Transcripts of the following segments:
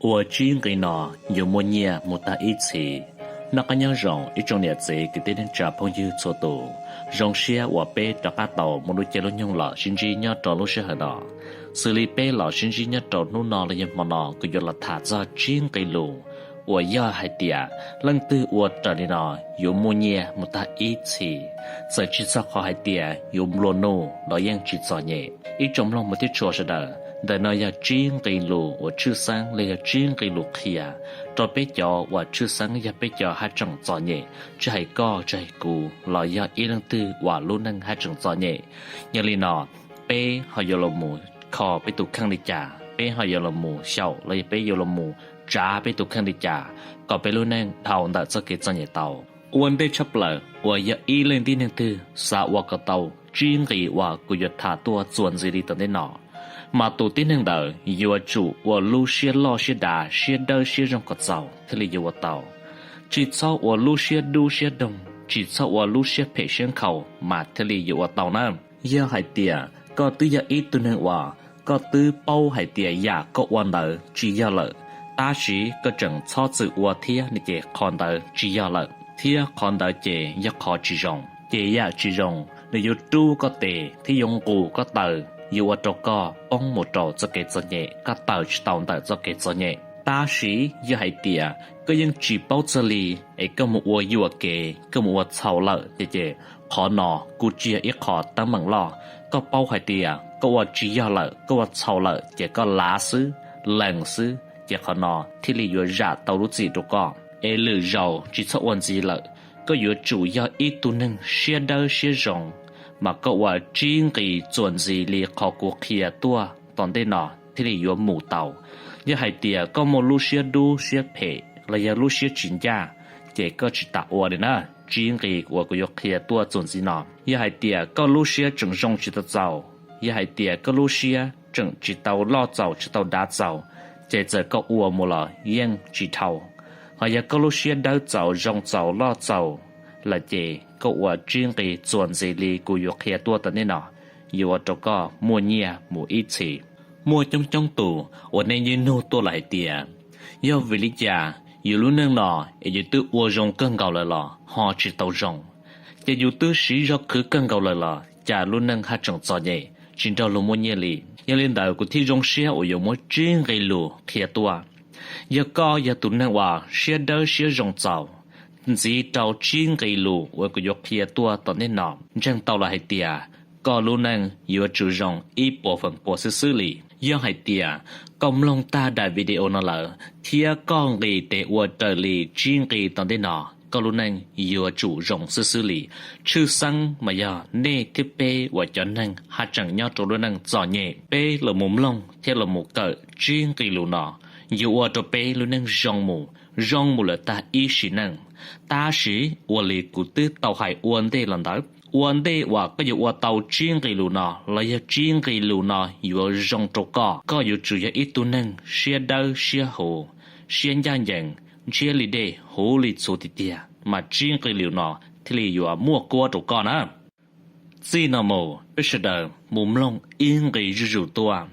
Ua tsib nqi no yuav muaj nyiaj mus tag ib txhis. Noj qab nyob zoo ib tsoom niam txiv kwv tij neej tsa phooj ywg txhua tus, zoo siab uas peb rov qab tau muaj lub caij lub nyoog los sib ntsib nyob rau lub sij hawm no. Xws li peb los sib ntsib nyob rau hnub no los yog hmo no kuv yuav los tham txog tsib nqi lus uas yog hais tias leej twg ua raws li no yuav muaj nyiaj mus tag ib txhis, txawm tsis txog qhov hais tias yuav nplua nuj los yeej tsis txom nyem. Ib tsoom mloog mus thiab tshua sawv daws, ntawm no yog tsib nqi lus uas tshwj xeeb los yog tsib nqi lus qhia rau peb cov uas tshwj xeeb yog peb cov haj tseem txom nyem, tsis hais koj tsis hais kuv los yog ib leej twg uas lub neej haj tseem txom nyem. Yog li no, peb ho yuav los mus kho peb tus kheej li cas, peb ho yuav los mus xyaum los yog peb yuav los mus tsav peb tus kheej li cas kom peb lub neej dhau ntawm txoj kev txom nyem tau. Ua ntej tshaj plaws uas yog ib leej tib neeg twg xav ua kom tau tsib nqi uas kuv yuav tham tuaj txuas ntxiv li tom ntej no, mas tus tib neeg ntawd yuav tsum ua lub siab loj siab dav siab dawb siab zoo kom txaus thiaj li yuav ua tau. Tsis txhob ua lub siab dub siab doog, tsis txhob ua lub siab phem siab nkhaus mas thiaj li yuav ua tau na. Yog hais tias koj twb yog ib tug neeg uas koj twb paub hais tias yam koj ua ntawd tsis yog lawm, tab sis koj tseem txhob txwm ua thiab no ces qhov ntawd tsis yog lawm, thiab qhov ntawd ces yog qhov tsis zoo. Ces yam tsis zoo nws yuav rub koj tes thiab yuav nqus koj taw, yuav ua rau koj poob mus rau txoj kev txom nyem, koj tawm tsis tau ntawm txoj kev txom nyem. Tab sis yog hais tias koj yeej tsis paub txog li es koj mus ua yuam kev, koj mus ua txhaum lawm ces, ces qhov no kuj tsis yog ib qho teeb meem loj. Koj paub hais tias koj ua tsis yog lawm, koj ua txhaum lawm ces koj lav xwb, lees xwb, ces qhov no thiaj li yuav zam tau lub txim rau koj. Es lwm zaus tsis txhob ua ntxiv lawm, koj yuav tsum yog ib tug neeg siab dawb siab zoo, mas koj ua tsib nqi txuas ntxiv li qhov kuv qhia tuaj tom ntej no thiaj li yuav mus tau. Yog hais tias koj muaj lub siab dub siab phem los yog lub siab tsis ncaj, ces koj tsis tas ua li na. Tsib nqi uas kuv yuav qhia tuaj txuas ntxiv no, yog hais tias koj lub siab tseem zoo tsis tau txaus, yog hais tias koj lub siab tseem tsis tau loj txaus tsis tau dav txaus, ces txawm koj ua mus los yeej tsis dhau. Ho yog koj lub siab dawb txaus zoo txaus loj txaus lawm ces koj ua tsib nqi txuas ntxiv li kuv yuav qhia tuaj tom ntej no, yuav ua rau koj muaj nyiaj mus ib txhis. Muaj coob coob tus uas nej yeej nug tuaj lawm hais tias, yog vim li cas yus lub neej no es yus twb ua zoo kawg nkaus lawm los ho tsis tau zoo, ces yus twb siv zog khwv kawg nkaus lawm los cas lub neej haj tseem txom nyem tsis nrog luag muaj nyiaj li. Yog li ntawd kuv thiaj zoo siab uas yuav muab tsib nqi lus qhia tuaj. Yog koj yog tus neeg uas siab dawb siab zoo txaus, ntxiv rau tsib nqi lus uas kuv yuav qhia tuaj tom ntej no, ntseeg tau lawm hais tias koj lub neej yuav tsum zoo ib puas feem pua xwb xwb li. Yog hais tias koj mloog tag daim video no lawm thiab koj nqis tes ua raws li tsib nqi tom ntej no, koj lub neej yuav tsum zoo xwb xwb li. Tshwj xeeb mas yog nej thiab peb uas cov neeg haj tseem nyob rau lub neej txom nyem, peb los mus mloog thiab los mus kawm tsib nqi lus no yuav ua rau peb lub neej zoo mus, zoo mus lawm tag ib sim neej. Tab sis ua li kuv twb tau hais ua ntej los ntawd, ua ntej uas koj yuav ua tau tsib nqi lus no los yog tsib nqi lus no yuav zoo rau koj, koj yuav tsum yog ib tug neeg siab dawb siab huv, siab ncaj ncees, ntshiab li dej huv li txhuv tiag tiag mas tsib nqi lus no thiaj li yuav muaj kuab rau koj na. Txij no mus peb sawv daws mus mloog ib nqi zuj zus tuaj,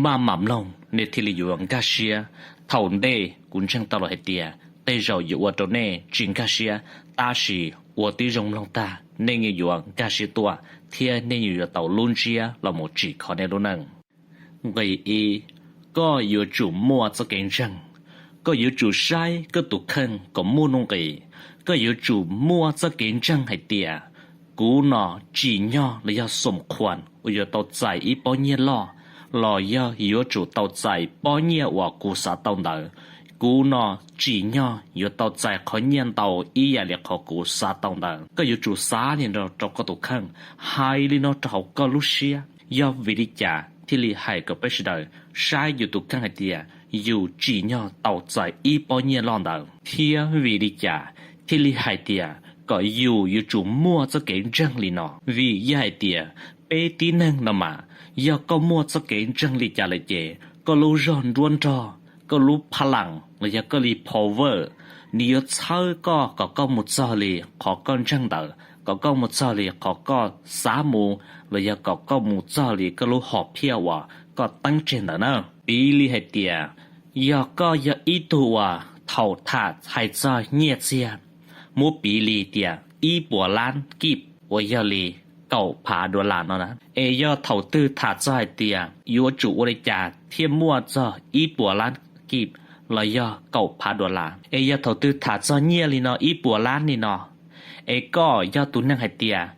maj mam mloog nej thiaj li yuav nkag siab. Thaum ntej kuv ntseeg tau lawm hais tias tej zaum yuav ua rau nej tsis nkag siab, tab sis ua tib zoo mloog tag nej yeej yuav nkag siab tuaj thiab nej yeej yuav tau lub ntsiab los mus tsim kho nej lub neej. Nqi ib, koj yuav tsum muaj txoj kev ntseeg. Koj yuav tsum saib koj tus kheej kom muaj nuj nqis. Koj yuav tsum muaj txoj kev ntseeg hais tias kuv no tsim nyog los yog xom khuam uas yuav tau txais ib pob nyiaj loj, los yog yuav tsum tau txais pob nyiaj uas kuv xav tau ntawd. Kuv no tsim nyog yuav tau txais qhov nyiaj ntau ib yam li qhov kuv xav tau ntawd. Koj yuav tsum xav li no rau koj tus kheej, hais li no rau hauv koj lub siab. Yog vim li cas thiaj li hais kom peb sawv daws saib yus tus kheej hais tias yus tsim nyog tau txais ib pob nyiaj loj ntawd, thiab vim li cas thiaj li hais tias kom yus yuav tsum muaj txoj kev ntseeg li no? Vim yog hais tias peb tib neeg no mas, yog koj muaj txoj kev ntseeg li cas lawm ces koj lub zog nruab nrog, koj lub pha lam los yog koj li power, nws yuav txhawb koj kom koj mus txog li qhov koj ntseeg ntawd, kom koj mus txog li qhov koj xav mus, los yog kom koj mus txog li koj lub hom phiaj uas koj teeb tseg ntawd na. Piv li hais tias Yog koj yog ib tug uas thaum tham hais txog nyiaj txiag, muab piv li tias ib puas lab kib uas yog li kaum phav dollar no na, es yog thaum twg tham txog hais tias yuav tsum ua li cas thiaj muaj txog ib puas lab kib los yog kaum phav dollar, es yog thaum twg tham txog nyiaj li no ib puas lab li no, es koj yog tus neeg hais tias,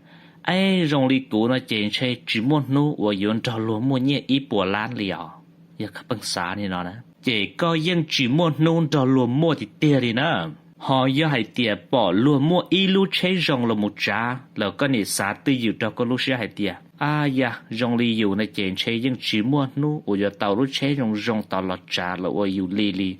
Eb, zoo li kuv no ces ntshe tsis muaj hnub uas yuav nrog luag muaj nyiaj ib puas lab li os. Yog koj pheej xav li no na, ces koj yeej tsis muaj hnub nrog luag muaj tiag tiag li na. Ho yog hais tias pom luag muaj ib lub tsheb zoo los mus tsav los koj nim xav twj ywm rau koj lub siab hais tias, A yam, zoo li yus no ces ntshe yeej tsis muaj hnub uas yuav tau lub tsheb zoo zoo tau los tsav los ua yus li li.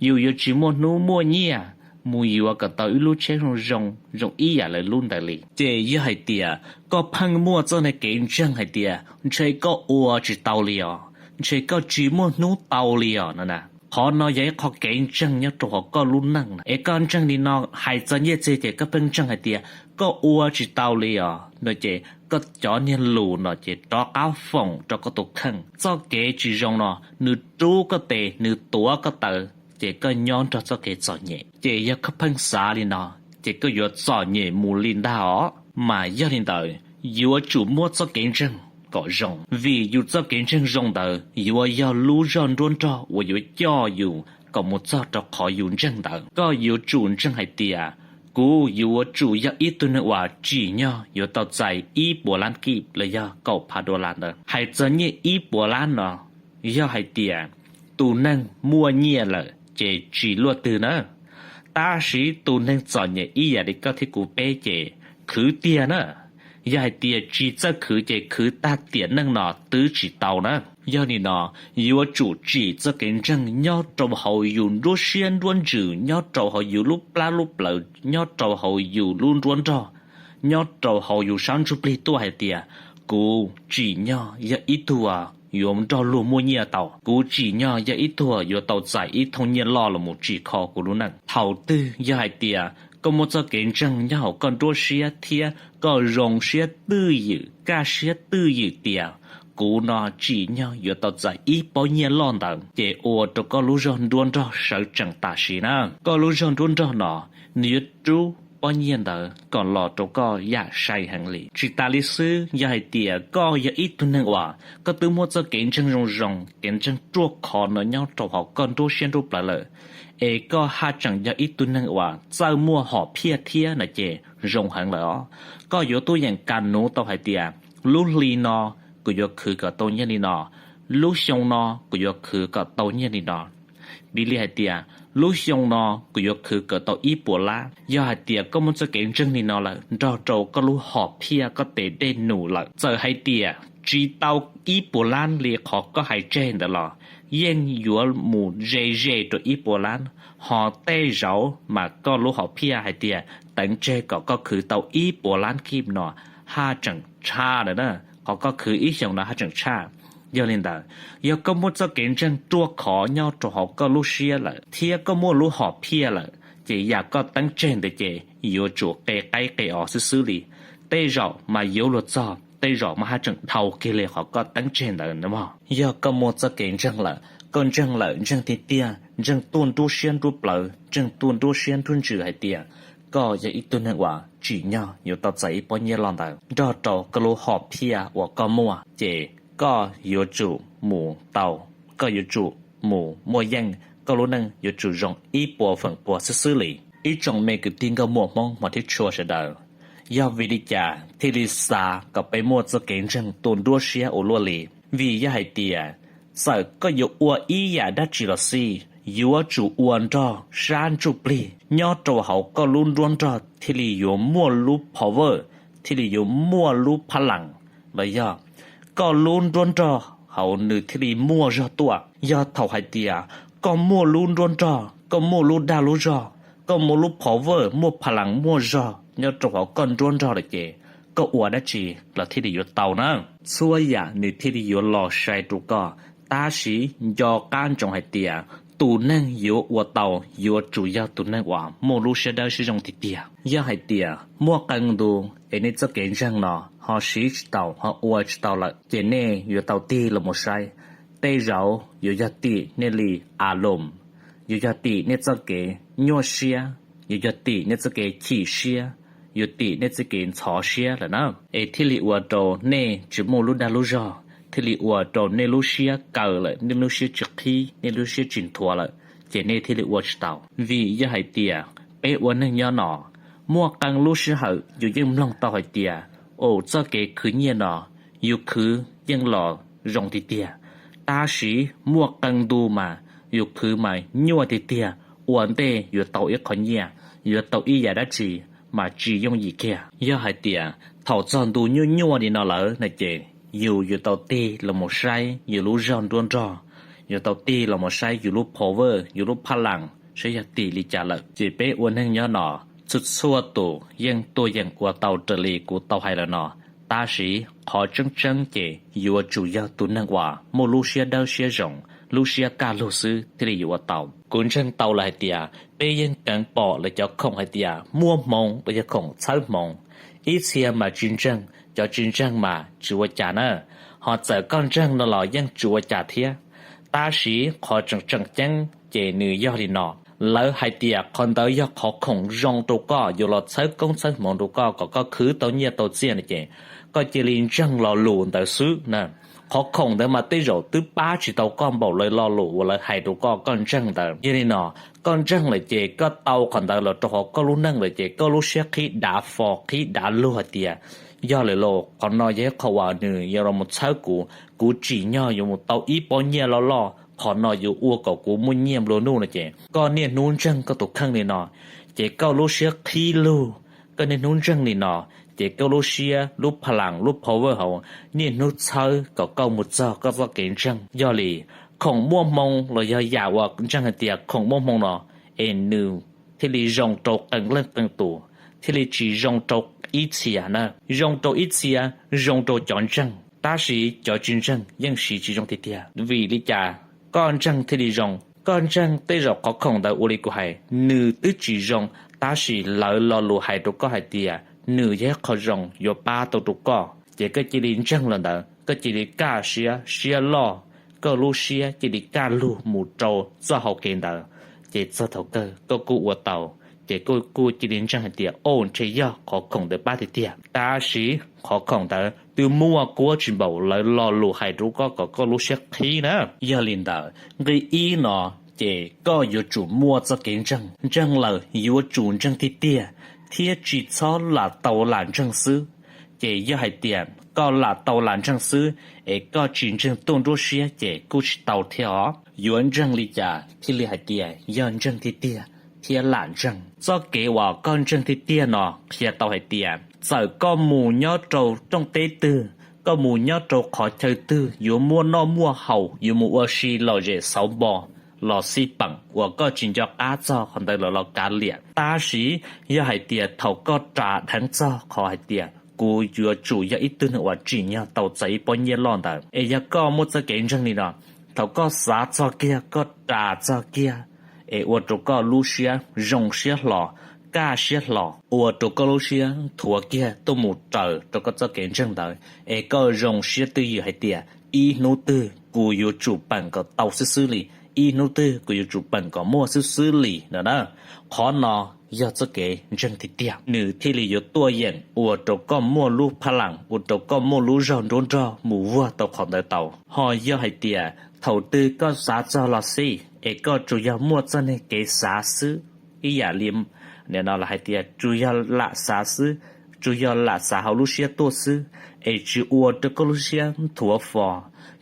Yus yuav tsis muaj hnub muaj nyiaj mus yuav kom tau ib lub tsheb zoo zoo, zoo ib yam lawv lub ntawd li. Ces yog hais tias koj pheej muaj txoj kev ntseeg hais tias ntshe koj ua tsis tau li os, ntshe koj tsis muaj hnub tau li os no na. Qhov no yog ib qho kev ntseeg nyob rau hauv koj lub neej na. Es koj ntseeg li no, hais txog nyiaj txiag ces koj pheej ntseeg hais tias koj ua tsis tau li os no, ces koj cov niag lus no ces rov qab foom rau koj tus kheej. Txoj kev tsis zoo no nws rub koj tes, nws tuav koj taw, ces koj nyob nrog txoj kev txom nyem. Ces yog koj pheej xav li no, ces koj yuav txom nyem mus li ntag os. Mas yog li ntawd, yuav tsum muab txoj kev ntseeg kom zoo, vim yus txoj kev ntseeg zoo ntawd yuav yog lub zog nruab nrog uas yuav coj yus kom mus txog rau qhov yus ntseeg ntawd. Koj yuav tsum ntseeg hais tias kuv yuav tsum yog ib tug neeg uas tsim nyog yuav tau txais ib puas lab kib los yog kaum phav dollar ntawd. Hais txog nyiaj ib puas lab no, yog hais tias tus neeg muaj nyiaj lawm ces tsis luaj twg na. Tab sis tus neeg txom nyem ib yam li koj thiab kuv peb ces khwv tiag na. Yog hais tias tsis txawj khwv ces khwv tag tiam neej no twb tsis tau na. Yog li no, yuav tsum tsim txoj kev ntseeg nyob rau hauv yus nruab siab nruab ntsws, nyob rau hauv yus lub plab lub plawv, nyob rau hauv yus lub nruab nrog, nyob rau hauv yus sab ntsuj plig tuaj hais tias kuv tsim nyog yog ib tug yuav nrog luag muaj nyiaj tau, kuv tsim nyog yog ib tug yuav tau txais ib thooj nyiaj loj los mus tsim kho kuv lub neej. Thaum twg yog hais tias koj muaj txoj kev ntseeg nyob hauv koj nruab siab thiab koj zoo siab twj ywm, kaj siab twj ywm tias kuv no tsim nyog yuav tau txais ib pob nyiaj loj ntawd, ces ua rau koj lub zog nruab nrog sawv tsees tam sim na. Koj lub zog nruab nrog no nws yuav rub pob nyiaj ntawd kom los rau koj yam sai heev li. Tsis tas li xwb, yog hais tias koj yog ib tug neeg uas koj twb muaj txoj kev ntseeg zoo zoo, kev ntseeg ruaj khov no nyob rau hauv koj nruab siab nruab plawv lawm, es koj haj tseem yog ib tug neeg uas txawj muaj hom phiaj thiab no ces zoo heev lawm os. Koj yuav tuaj yeem kas nuv tau hais tias lub hli no kuv yuav khwv kom tau nyiaj li no, lub xyoo no kuv yuav khwv kom tau nyiaj li no. Piv li hais tias lub xyoo no kuv yuav khwv kom tau ib puas lab. Yog hais tias koj muaj txoj kev ntseeg li no lawm nrog rau koj lub hom phiaj koj tes dej num lawm, txawm hais tias tsis tau ib puas lab li qhov koj hais tseg ntawd los yeej yuav mus ze ze rau ib puas lab, ho tej zaum mas koj lub hom phiaj hais tias teev tseg kom koj khwv tau ib puas lab kib no haj tseem tshaj lawm na, qhov koj khwv ib xyoos no haj tseem tshaj. Yog li ntawd, yog koj muaj txoj kev ntseeg ruaj khov nyob rau hauv koj lub siab lawm thiab koj muaj lub hom phiaj lawm, ces yam koj teeb tseg ntawd ces yuav tsum qe qaib qe os xwb xwb li. Tej zaum mas yuav luag txog, tej zaum mas haj tseem dhau kiag li qhov koj teeb tseg ntawd na mog. Yog koj muaj txoj kev ntseeg lawm, koj ntseeg lawm, ntseeg tiag tiag, ntseeg tuaj nruab siab nruab plawv, ntseeg tuaj nruab siab nruab ntsws hais tias koj yog ib tug neeg uas tsim nyog yuav tau txais ib pob nyiaj loj ntawd nrog rau koj lub hom phiaj uas koj muaj, ces koj yuav tsum mus tau, koj yuav tsum mus muaj yeej, koj lub neej yuav tsum zoo ib puas feem pua xwb xwb li. Ib tsoom me kwv tij nkauj muam Hmoob hmov thiab tshua sawv daws, yog vim li cas thiaj li xav kom peb muaj txoj kev ntseeg tuaj nruab siab ua luaj li? Vim yog hais tias txawm koj yuav ua ib yam dab tsi los xij, yuav tsum ua nrog sab ntsuj plig nyob rau hauv koj lub nruab nrog thiaj li yuav muaj lub power, thiaj li yuav muaj lub phab las, los yog koj lub nruab nrog hauv nws thiaj li muaj zog tuaj. Yog thaum hais tias koj muaj lub nruab nrog, koj muaj lub dag lub zog, koj muaj lub power, muaj phab las, muaj zog nyob rau hauv koj nruab nrog lawm ces koj ua dab tsi los thiaj li yuav tau na. Txhua yam nws thiaj li yuav los sai rau koj. Tab sis nco qab ntsoov hais tias tus neeg yuav ua tau yuav tsum yog tus neeg uas muaj lub siab dawb siab zoo tiag tiag. Yog hais tias muaj qee ntu es nej txoj kev ntseeg no ho siv tsis tau, ho ua tsis tau lawm, ces nej yuav tau tig los mus saib Tej zaum yuav yog tim nej li a loos, yuav yog tim nej txoj kev nyuaj siab, yuav yog tim nej txoj kev chim siab, yuav tim nej txoj kev ntxhov siab lawm na. Es thiaj li ua rau nej tsis muaj lub dag lub zog, thiaj li ua rau nej lub siab kaw lawm, nej lub siab tsis qhib, nej lub siab tsis nthuav lawm, ces nej thiaj li ua tsis tau. Vim yog hais tias peb ua neeg nyob no, muaj qee lub sij hawm yus yeej mloog tau hais tias, ua txoj kev khwv nyiaj no yus khwv yeej los zoo tiag tiag, tab sis muaj qee ntu mas yus khwv mas nyuaj tiag tiag, ua ntej yuav tau ib qho nyiaj, yuav tau ib yam dab tsi mas tsis yooj yim kiag. Yog hais tias thaum txog ntu nyuaj nyuaj li no lawm no ces yus yuav tau tig los mus saib yus lub zog nruab nrog, yuav tau tig los mus saib yus lub power, yus lub pha las saib yog tim li cas lawm. Ces peb ua neeg nyob no, txhua txhua tus yeej tuaj yeem ua tau raws li kuv tau hais lawm no, tab sis qhov tseeb tseeb ces yuav tsum yog tus neeg uas muaj lub siab dawb siab zoo, lub siab kaj lug xwb thiaj li yuav ua tau. Kuv ntseeg tau lawm hais tias peb yeej keev pom lawv cov khoom hais tias muaj hmoov los yog khoom txhawb hmoov, ib txhia mas tsis ntseeg, cov tsis ntseeg mas tsis ua cas na, ho txawm koj ntseeg no los yeej tsis ua cas thiab. Tab sis qhov tseem tseem ceeb ces nws yog li no, lawv hais tias qhov ntawd yog qhov khoom zoo rau koj, yuav los txhawb koob txhawb hmoov rau koj kom koj khwv tau nyiaj tau txiaj no ces koj cia li ntseeg lo lus ntawd xwb na. Qhov khoom ntawd mas tej zaum twb pab tsis tau koj npaum lawv lo lus uas lawv hais rau koj, koj ntseeg ntawd. Yog li no, koj ntseeg lawm ces koj tau qhov ntawd los rau hauv koj lub neej lawm ces koj lub siab qhib dav fo qhib dav lug hais tias, yog lawm lauj, qhov no yog ib qho uas nws yuav los txhawb kuv, kuv tsim nyog yuav mus tau ib pob nyiaj loj loj, qhov no yuav ua kom kuv muaj nyiaj nplua nuj no ces koj niaj hnub ntseeg koj tus kheej li no, ces koj lub siab qhib lug, koj niaj hnub ntseeg li no, ces koj lub siab lub pha las lub power hauv niaj hnub txhawb kom koj mus txog koj txoj kev ntseeg. Yog li, khoom muaj hmoo los yog yam uas ntseeg hais tias khoom muaj hmoo no, es nws thiaj li zoo rau qee leej qee tus, thiaj li tsis zoo rau ib txhia na. Zoo rau ib txhia, zoo rau cov ntseeg, tab sis cov tsis ntseeg yeej siv tsis zoo tiag tiag. Vim li cas koj ntseeg thiaj li zoo? Koj ntseeg tej zaum qhov khoom ntawd ua li kuv hais, nws twb tsis zoo, tab sis lawv lo lus hais rau koj hais tias nws yog ib qho zoo yuav pab tau rau koj, ces koj cia li ntseeg los ntawd, koj cia li kaj siab, siab loj, koj lub siab cia li kaj lug mus rau txoj hau kev ntawd, ces txog thaum kawg koj kuj ua tau, ces koj kuj cia li ntseeg hais tias, au, ntshe yog qhov khoom ntawd pab tiag tiag. Tab sis qhov khoom ntawd twb muaj kuab tsis npaum lawv lo lus hais rau koj kom koj lub siab qhib na. Yog li ntawd, nqi ib no, ces koj yuav tsum muaj txoj kev ntseeg. Ntseeg lawm yuav tsum ntseeg tiag tiag, thiab tsis txhob lam tau lam ntseeg xwb. Ces yog hais tias koj lam tau lam ntseeg xwb, es koj tsis ntseeg tuaj nruab siab ces kuj tsis tau thiab os. Yuav ntseeg li cas thiaj li hais tias yog ntseeg tiag tiag thiab lam ntseeg? Txoj kev uas koj ntseeg tiag tiag no qhia tau hais tias txawm koj mus nyob rau rooj teb twg, koj mus nyob rau qhov chaw twg, yuav muaj noj muaj haus, yuav mus ua si lom zem xauv npo los xij peem uas koj tsis nco qab txog qhov ntawd los los kav liam. Tab sis yog hais tias thaum koj ras dheev txog qhov hais tias kuv yuav tsum yog ib tug neeg uas tsim nyog tau txais ib pob nyiaj loj ntawd, es yog koj muaj txoj kev ntseeg li no, thaum koj xav txog kiag, koj ras txog kiag, es ua rau koj lub siab zoo siab hlo, kaj siab hlo, ua rau koj lub siab nthuav kiag tuaj mus raws rau koj txoj kev ntseeg ntawd, es koj zoo siab twj ywm hais tias ib hnub twg kuv yuav tsum peem kom tau xwb xwb li, ib hnub twg kuv yuav tsum peem kom muaj xwb xwb li no na. Qhov no yog txoj kev ntseeg tiag tiag, nws thiaj li yuav tuaj yeem ua rau koj muaj lub pha las, ua rau koj muaj lub zog nruab nrog mus vuag tau qhov ntawd tau. Ho yog hais tias thaum twg koj xav txog los xij, es koj tsuas yog muaj txoj niag kev xav xwb, ib yam li nim no los hais tias tsuas yog lam xav xwb, tsuas yog lam xav hauv lub siab tuaj xwb, es tsis ua rau koj lub siab nthuav fo,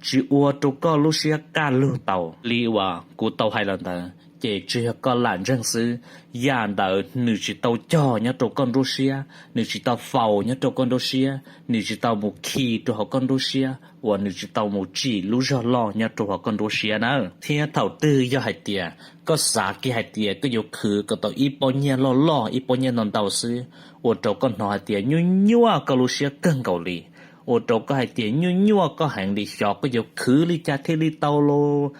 tsis ua rau koj lub siab kaj lug tau li uas kuv tau hais los ntawd, ces tsuas yog koj lam ntseeg xwb. Yam ntawd nws tsis tau cog nyob rau koj nruab siab, nws tsis tau faus nyob rau koj nruab siab, nws tsis tau mus khi rau hauv koj nruab siab, uas nws tsis tau mus tsim lub zog loj nyob rau hauv koj nruab siab na. Thiab thaum twg yog hais tias koj xav kiag hais tias koj yuav khwv kom tau ib pob nyiaj loj loj, ib pob nyiaj ntau ntau xwb, ua rau koj hnov hais tias nyuaj nyuaj koj lub siab kawg nkaus li, ua rau koj hais tias nyuaj nyuaj koj heev li, xyov koj yuav khwv li cas thiaj li tau los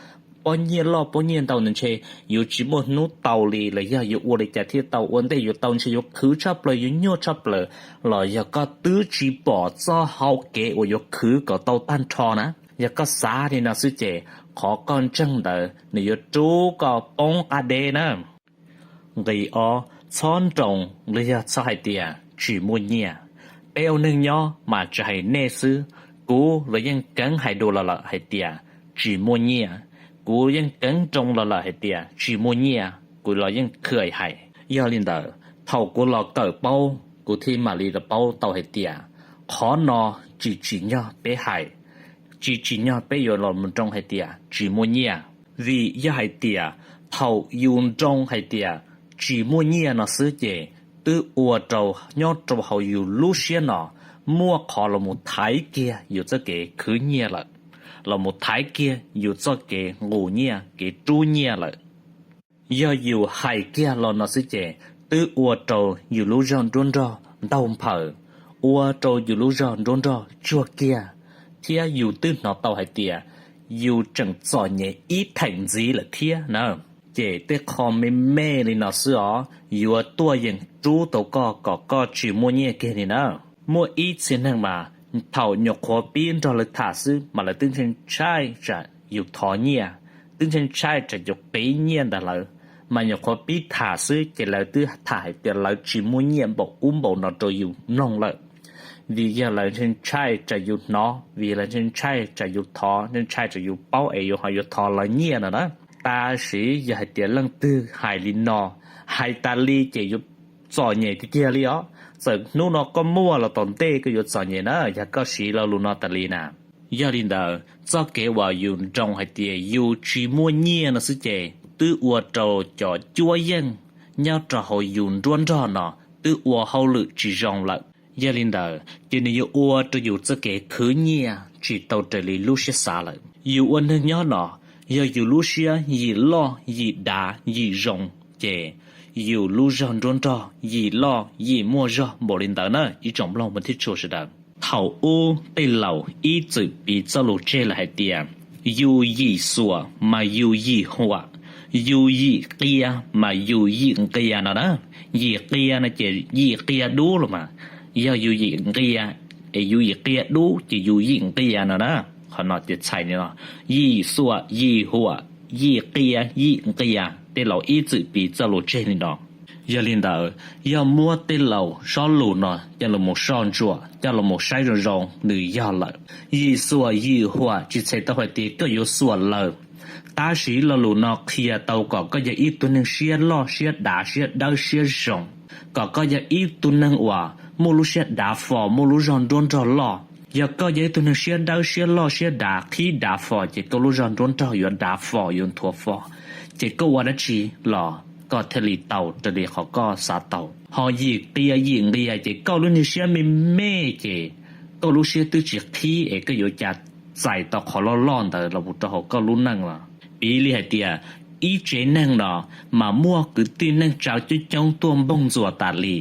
pob nyiaj loj pob nyiaj ntau ntawd, ntshe yuav tsis muaj hnub tau li los yog yuav ua li cas thiaj tau, ua ntej yuav tau ntshe yuav khwv tshaj plaws, yuav nyuaj tshaj plaws, los yog koj twb tsis pom txoj hau kev uas yuav khwv kom tau tag nrho na. Yog koj xav li no xwb ces qhov koj ntseeg ntawd nws yuav rub koj poob qab deb na. Nqi ob, txhob nroo los yog txhob hais tias tsis muaj nyiaj. Peb ua neeg nyob mas tsis hais nej xwb, kuv los yeej keev hais dua los lawm hais tias tsis muaj nyiaj, kuv yeej keev nroo los lawm hais tias tsis muaj nyiaj, kuv los yeej khwm hais. Yog li ntawd thaum kuv los kawm paub kuv thiaj mam li los paub tau hais tias qhov no tsis tsim nyog peb hais, tsis tsim nyog peb yuav los mus nroo hais tias tsis muaj nyiaj. Vim yog hais tias thaum yus nroo hais tias tsis muaj nyiaj no xwb ces twb ua rau nyob rau hauv yus lub siab no muaj qhov los mus thaiv kiag yus txoj kev khwv nyiaj lawm, los mus thaiv kiag yus txoj kev nqus nyiaj kev rub nyiaj lawm. Yog yus hais kiag los no xwb ces twb ua rau yus lub zog nruab nrog ntaug nphaws, ua rau yus lub zog nruab nrog tsuag kiag, thiab yus twb hnov tau hais tias yus tseem txom nyem ib theem ntxiv lawm thiab na. Ces tej qho me me li no xwb os yuav tuaj yeem rub tau koj kom koj tsis muaj nyiaj kiag li na. Muaj ib txhia neeg mas thaum nyuam qhuav pib nrog lawv tham xwb mas lawv twb ntshai ntshai tsam yus thov nyiaj, twb ntshai ntshai tsam yus qiv nyiaj ntawm lawv, mas nyuam qhuav pib tham xwb ces lawv twb tham hais tias lawv tsis muaj nyiaj npaum ub npaum no rau yus mloog lawm. Vim yog lawv ntshai ntshai tsam yus hnov, vim lawv ntshai ntshai tsam yus thov, ntshai ntshai tsam yus paub es yus ho yuav thov lawv nyiaj no na. Tab sis yog hais tias leej twg hais li no, hais tas li ces yuav txom nyem tiag tiag li os. Txawm hnub no koj muaj los tom ntej koj yuav txom nyem na yog koj siv lo lus no tas li na. Yog li ntawd txoj kev uas yus nroo hais tias yus tsis muaj nyiaj no xwb ces twb ua rau cov cuab yeej nyob rau hauv yus nruab nrog no twb ua hauj lwm tsis zoo lawm. Yog li ntawd ces nws yuav ua rau yus txoj kev khwv nyiaj tsis tau raws li lub siab xav lawm. Yus ua neeg nyob no, yog yus lub siab yim loj yim dav yim zoo, ces yus lub zog nruab nrog yim loj yim muaj zog npaum li ntawd na ib tsoom mloog mus thiab tshua sawv daws. Thaum ub tej laus ib txwm piv txoj lus tseg lawm hais tias, yus yim xuam mas yus yim huam, yus yim qia mas yus yim nqia no na. Yim qia no ces yim qia dub los mas, yog yus yim nqia es yus yim qia dub ces yus yim nqia no na. Qhov no ces txhais li no, yim xuam yim huam, yim qia yim nqia, tej laus ib txwm piv txoj lus tseg li no. Yog li ntawd, yog muab tej laus sob lus no coj los mus soj ntsuam, coj los mus saib zoo zoo, nws yog lawm. Yim xuam yim huam tsis txhais tau hais tias koj yuav xuam lawm, tab sis lo lus no qhia tau kom koj yog ib tug neeg siab loj siab dav siab dawb siab zoo, kom koj yog ib tug neeg uas muaj lub siab dav fo, muaj lub zog nruab nrog loj. Yog koj yog ib tug neeg siab dawb siab loj siab dav qhib dav fo ces koj lub zog nruab nrog yuav dav fo yuav nthuav fo, ces koj ua dab tsi los koj thiaj li tau raws li qhov koj xav tau. Ho yim qia yim nqia ces koj lub niag siab me me ces koj lub siab twb tsis qhib es koj yuav cas txais tau qhov loj loj ntawd los mus rau hauv koj lub neej los. Piv li hais tias ib tsev neeg no mas muaj kwv tij neej tsa coob coob tuaj npoog ntxuas tas li.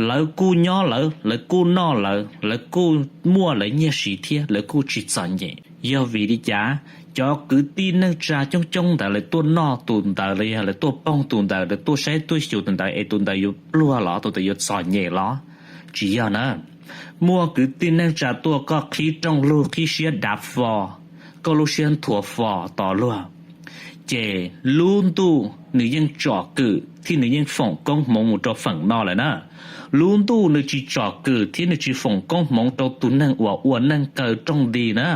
Lawv kuj nyob lawv, lawv kuj noj lawv, lawv kuj muaj lawv nyiaj siv thiab lawv kuj tsis txom nyem. Yog vim li cas cov kwv tij neej tsa coob coob ntawd lawv tuaj noj tus ntawd los yog lawv tuaj poog tus ntawd, lawv tuaj saib tuaj xyuas tus ntawd es tus ntawd yuav pluag los tus ntawd yuav txom nyem los? Tsis yog na. Muaj kwv tij neej tsa tuaj koj qhib rooj lug qhib siab dav fo, koj lub siab nthuav fo tos luag, ces lub ntuj nws yeej tsom kwm thiab nws yeej foom koob hmoov mus rau feem no lawm na. Lub ntuj nws tsis tsom kwm thiab nws tsis foom koob hmoov rau tus neeg uas ua neej kaw rooj nti na.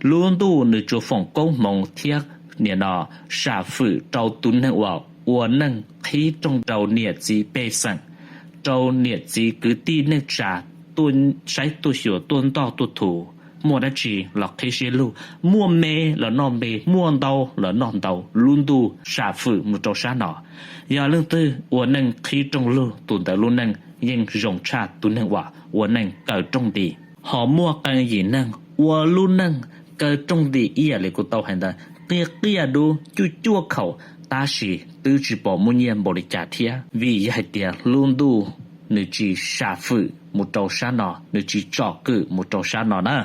Lub ntuj nws tsuas foom koob hmoov thiab nim no sam fwm rau tus neeg uas ua neej qhib rooj rau niam txiv pej xeem, rau niam txiv kwv tij neej tsa tuaj saib tuaj xyuas tuaj ntoj tuaj thuv, muaj dab tsi los qhib siab lug, muaj me los noj me, muaj ntau los noj ntau, lub ntuj sam fwm mus rau sab no. Yog leej twg ua neej qhib rooj lug tus ntawd lub neej yeej zoo tshaj tus neeg uas ua neej kaw rooj nti. Ho muaj qee yim neeg ua lub neej kaw rooj nti ib yam li kuv tau hais ntawd, qias qias dub cuaj cuaj khaum, tab sis twb tsis pom muaj nyiaj npaum li cas thiab, vim yog hais tias lub ntuj nws tsis sam fwm mus rau sab no, nws tsis tsom kwm mus rau sab no na.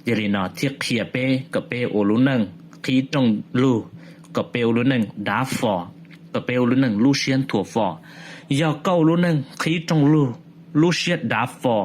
Yog li no thiaj qhia peb kom peb ua lub neej qhib rooj lug, kom peb ua lub neej dav fo, kom peb ua lub neej lub siab nthuav fo. Yog koj ua lub neej qhib rooj lug, lub siab dav fo,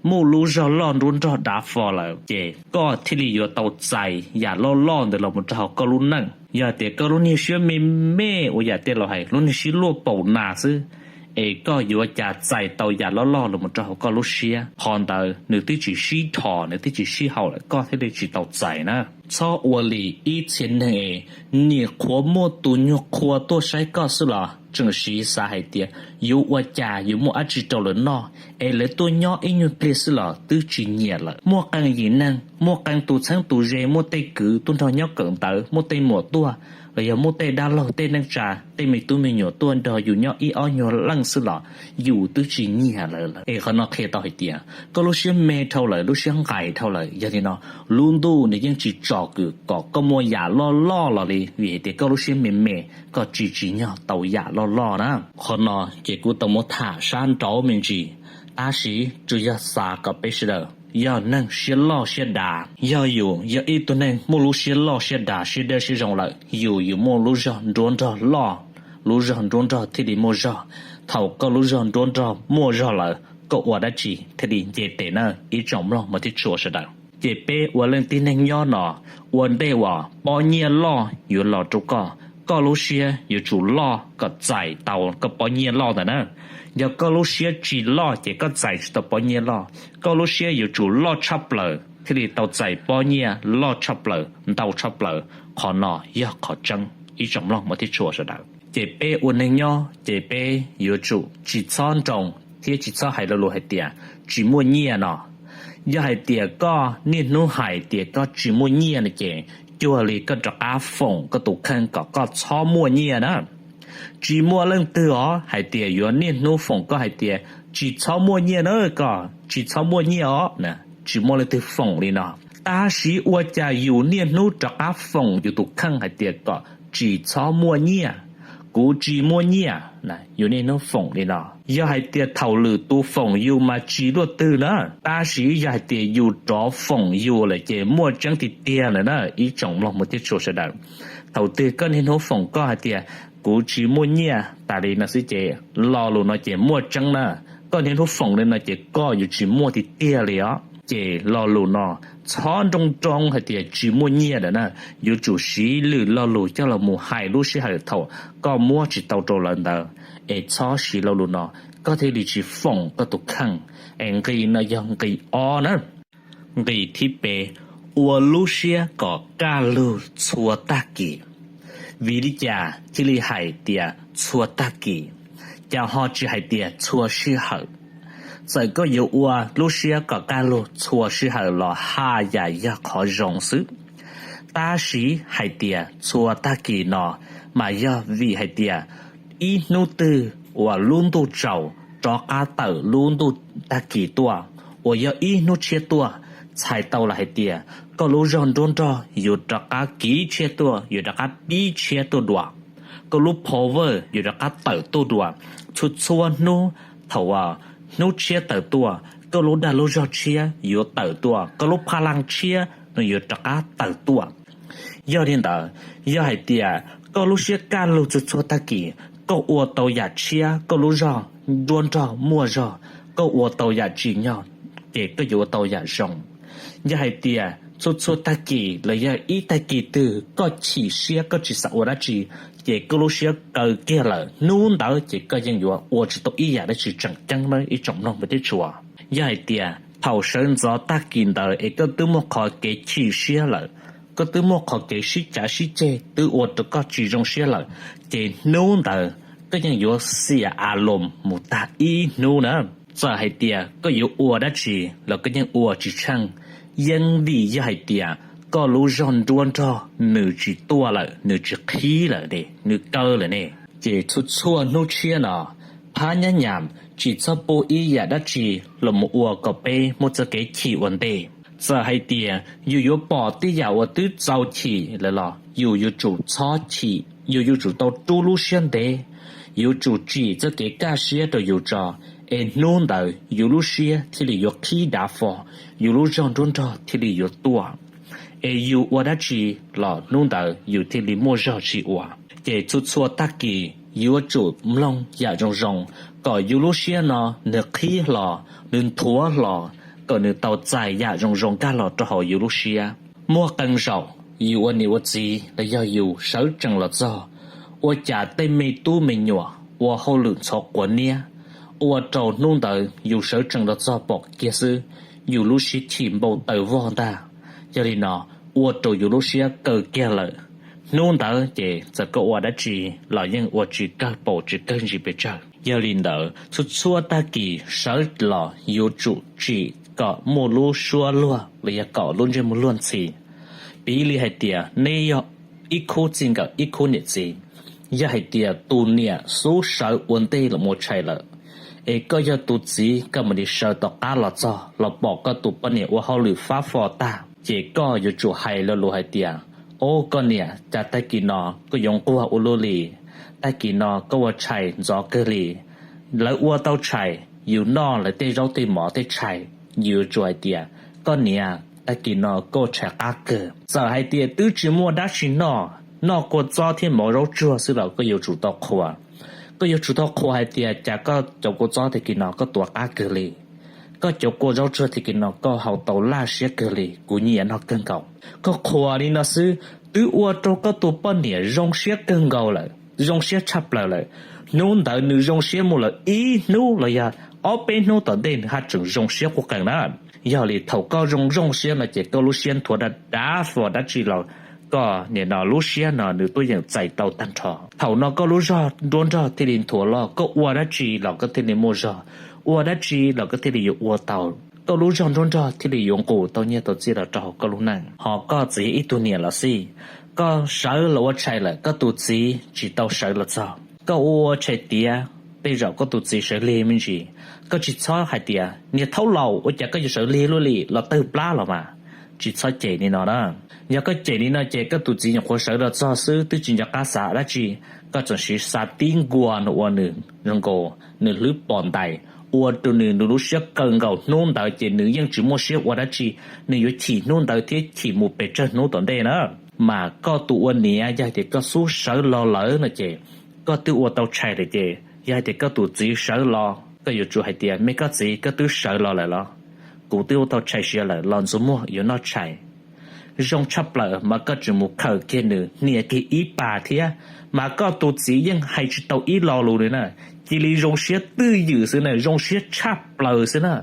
muaj lub zog loj nruab nrog dav fo lawm, ces koj thiaj li yuav tau txais yam loj loj ntawd los mus rau hauv koj lub neej. Yog tias koj lub niag siab me me ua yam tej laus hais lub niag siab luaj paum nas xwb, es koj yuav cas txais tau yam loj loj los mus rau hauv koj lub siab? Qhov ntawd nws twb tsis sib dhos, nws twb tsis sib haum lawm, koj thiaj li tsis tau txais na. Txhob ua li ib txhia neeg es nim qhuav muaj tus nyuag qhua tuaj saib koj xwb los tseem siv xav hais tias yuav ua cas yuav muaj dab tsi rau lawv noj, es lawv tuaj nyob ib nyuag pliag xwb los twb tsis nyiam lawm. Muaj qee yim neeg, muaj qee tus txheeb tus ze, muaj tej kwv tuaj nrog nyob kawm ntawv, muaj tej muam tuaj, los yog muaj tej dab laug tej neej tsa, tej me tub me nyuam tuaj nrog yus nyob ib ob nyuag leej xwb los yus twb tsis nyiam lawv lawm. Es qhov no qhia tau hais tias koj lub siab me dhau lawm, lub siab nqaim dhau lawm. Yog li no, lub ntuj nws yeej tsis tsom kwm kom koj muaj yam loj loj los li, vim hais tias koj lub siab me me, koj tsis tsim nyog tau yam loj loj na. Qhov no ces kuv tau muab tham sab nraud me ntsis, tab sis tsuas yog xav kom peb sawv daws yog neeg siab loj siab dav. Yog yus yog ib tug neeg muaj lub siab loj siab dav, siab dawb siab zoo lawm, yus yuav muaj lub zog nruab nrog loj, lub zog nruab nrog thiaj li muaj zog. Thaum koj lub zog nruab nrog muaj zog lawm, koj ua dab tsi thiaj li nce tes na, ib tsoom mloog mos thiab tshua sawv daws. Ces peb ua leej tib neeg nyob no, ua ntej uas pob nyiaj loj yuav los rau koj, koj lub siab yuav tsum loj kom txais tau koj pob nyiaj loj ntawd na. Yog koj lub siab tsis loj ces koj txais tsis tau pob nyiaj loj. Koj lub siab yuav tsum loj tshaj plaws thiaj li tau txais pob nyiaj loj tshaj plaws, ntau tshaj plaws. Qhov no yog qhov tseeb, ib tsoom mloog mos thiab tshua sawv daws. Ces peb ua neeg nyob ces peb yuav tsum tsis txhob nroo thiab tsis txhob hais lo lus hais tias tsis muaj nyiaj no. Yog hais tias koj niaj hnub hais tias koj tsis muaj nyiaj no ces cuag li koj rov qab foom koj tus kheej kom koj txhob muaj nyiaj na. Tsis muaj leej twg os hais tias yuav niaj hnub foom koj hais tias tsis txhob muaj nyiaj na, koj tsis txhob muaj nyiaj os. Tsis muaj leej twg foom li no. Tab sis ua cas yus niaj hnub rov qab foom yus tus kheej hais tias kom tsis txhob muaj nyiaj, kuv tsis muaj nyiaj. Yus niaj hnub foom li no, yog hais tias thaum lwm tus foom yus mas tsis luaj twg na, tab sis yog hais tias yus rov foom yus lawm ces muaj tseeb tiag tiag lawm na, ib tsoom mloog mos thiab tshua sawv daws. Thaum twg koj niaj hnub foom koj hais tias kuv tsis muaj nyiaj tas li no xwb ces lo lus no ces muaj tseeb na. Koj niaj hnub foom li no ces koj yuav tsis muaj tiag tiag li os. Ces lo lus no txhob nroo nroo hais tias tsis muaj nyiaj lawm na, yuav tsum siv lwm lo lus coj los mus hais lub sij hawm thaum koj muab tsis tau rau lawv ntawd, es txhob siv lo lus no, koj thiaj li tsis foom koj tus kheej. Es nqi no yog nqi ob na. Nqi thib peb, ua lub siab kom kaj lug txhua tag kis. Vim li cas thiaj li hais tias txhua tag kis, cas ho tsis hais tias txhua sij hawm? Txawm koj yuav ua lub siab kom kaj lug txhua sij hawm los haj yam yog qhov zoo xwb, tab sis hais tias txhua tag kis no mas yog vim hais tias ib hnub twg uas lub ntuj tsaus rov qab tawm lub ntuj tag kis tuaj, uas yog ib hnub tshiab tuaj, txhais tau los hais tias koj lub zog nruab nrog yuav rov qab kiv tshiab tuaj, yuav rov qab pib tshiab tuaj dua, koj lub power yuav rov qab tawm tuaj dua. Txhua txhua hnub thaum hnub tshiab tawm tuaj, koj lub dag lub zog tshiab yuav tawm tuaj, koj lub phaj laj tshiab no yuav rov qab tawm tuaj. Yog li ntawd, yog hais tias koj lub siab kaj lug txhua txhua tag kis, koj ua tau yam tshiab, koj lub zog nruab nrog muaj zog, koj ua tau yam tsim nyog, ces koj yuav ua tau yam zoo. Yog hais tias txhua txhua tag kis los yog ib tag kis twg koj chim siab koj tsis xav ua dab tsi, ces koj lub siab kaw kiag lawm, hnub ntawd ces koj yeej yuav ua tsis tau ib yam dab tsi tseem ceeb na ib tsoom mloog mos thiab tshua. Yog hais tias thaum sawv ntxov tag kis ntawd es koj twb muaj qhov kev chim siab lawm, koj twb muaj qhov kev sib cav sib ceg twb ua rau koj tsis zoo siab lawm, ces hnub ntawd koj yeej yuav xiam a loos mus tag ib hnub na. Txawm hais tias koj yuav ua dab tsi los koj yeej ua tsis tsheej, yeej vim yog hais tias koj lub zog nruab nrog nws tsis tuaj lawm, nws tsis qhib lawm ne, nws kaw lawm ne. Ces txhua txhua hnub tshiab no, phab nyab nyam tsis txhob pub ib yam dab tsi los mus ua kom peb muaj txoj kev chim ua ntej. Txawm hais tias yus yuav pom tej yam uas twb txaus chim lawm los yus yuav tsum txhob chim, yus yuav tsum tau rub lub siab ntev, yuav tsum tsim txoj kev kaj siab rau yus tso, es hnub ntawd yus lub siab thiaj li yuav qhib dav fo, yus lub zog nruab nrog thiaj li yuav tuaj, es yus ua dab tsi los hnub ntawd yus thiaj li muaj zog tsis ua. Ces txhua txhua tag kis yuav tsum mloog yam zoo zoo, kom yus lub siab no nws qhib hlo, nws nthuav hlo, kom nws tau txais yam zoo zoo nkag los rau hauv yus lub siab. Muaj qee zaum yus ua niam ua txiv los yog yus sawv tsees los txog, ua cas tej me tub me nyuam ua hauj lwm ntxhov quav niab, ua rau hnub ntawd yus sawv tsees los txog pom kiag xwb, yus lub siab chim npau taws vog ntag. Yog li no, ua rau yus lub siab kaw kiag lawm. Hnub ntawd ces txawm koj ua dab tsi los yeej ua tsis kawg paus tsis kawg ntsis pes tsawg. Yog li ntawd, txhua txhua tag kis sawv los yuav tsum tsim kom muaj lub suab luag los yog kom lub ntsej muag luag ntxhi. Piv li hais tias neb yog ib khub txij nkawm ib khub niam txiv, yog hais tias tus niam xub sawv ua ntej los mus ua tshais lawm, es koj yog tus txiv koj mam li sawv tom qab los txog los pom koj tus poj niam ua hauj lwm fab fo tag, ces koj yuav tsum hais lo lus hais tias, Au koj niam, cas tag kis no koj yuav nquag ua luaj li? Tag kis no koj ua tshais ntxov kawg li. Lawv ua tau tshais, yus noj lawv tej zaub tej mov tej tshais, yus yuav tsum hais tias, Koj niam, tag kis no koj ua tshais qab kawg. Txawm hais tias twb tsis muaj dab tsi noj, noj kua txob thiab mov zaub tsuag xwb los koj yuav tsum tau qhuas. Koj yuav tsum tau qhuas hais tias, Cas koj cov kua txob tag kis no koj tuav qab kawg li, koj cov kua zaub tsuag tag kis no koj haus tau laj siab kawg li, kuv nyiam noj kawg nkaus. Koj qhuas li no xwb, twb ua rau koj tus poj niam zoo siab kawg nkaus lawm, zoo siab tshaj plaws lawm. Hnub ntawd nws zoo siab mus lawm ib hnub los yog ob peb hnub tom ntej nws haj tseem zoo siab quj qees na. Yog li thaum koj zoo zoo siab no ces koj lub siab nthuav dav dav fo dab tsi los koj nim no lub siab no nws tuaj yeem txais tau tag nrho. Thaum no koj lub zog nruab nrog thiaj li nthuav loj, koj ua dab tsi los koj thiaj li muaj zog, ua dab tsi los koj thiaj li yuav ua tau, koj lub zog nruab nrog thiaj li yuav nqus tau nyiaj tau txiaj los rau hauv koj lub neej. Ho koj txawm yog ib tug niam los xij, koj sawv los ua tshais lawm koj tus txiv tsis tau sawv los txog, koj ua ua tshais tiav, tej zaum koj tus txiv sawv lig me ntsis. Koj tsis txhob hais tias, Niag thaub laus, ua cas koj yuav sawv lig luaj li, los tawg plab los mas. Tsis txhob cem li no na. Yog koj cem li no ces koj tus txiv nyuam qhuav sawv los txog xwb twb tsis nco qab xav dab tsi, koj txawm siv xav tib nkuas no ua nws zoo nkaus nws hlwb pom ntais, ua rau nws nws lub siab kaw nkaus hnub ntawd ces nws yeej tsis muaj siab ua dab tsi, nws yuav chim hnub ntawd thiab chim mus pes tsawg hnub tom ntej na. Mas koj tus ua niam yog hais tias koj xub sawv los lawm no ces koj twb ua tau tshais lawm ces yog hais tias koj tus txiv sawv los koj yuav tsum hais tias, Me koj txiv, koj twb sawv los lawm los? Kuv twb ua tau tshais siav lawm los ntxuav muag yuav noj tshais. Zoo tshaj plaws mas koj tseem mus khawm kiag nws hnia kiag ib pas thiab, mas koj tus txiv yeej hais tsis tau ib lo lus li na. Cia li zoo siab twj ywm xwb na, zoo siab tshaj plaws xwb na.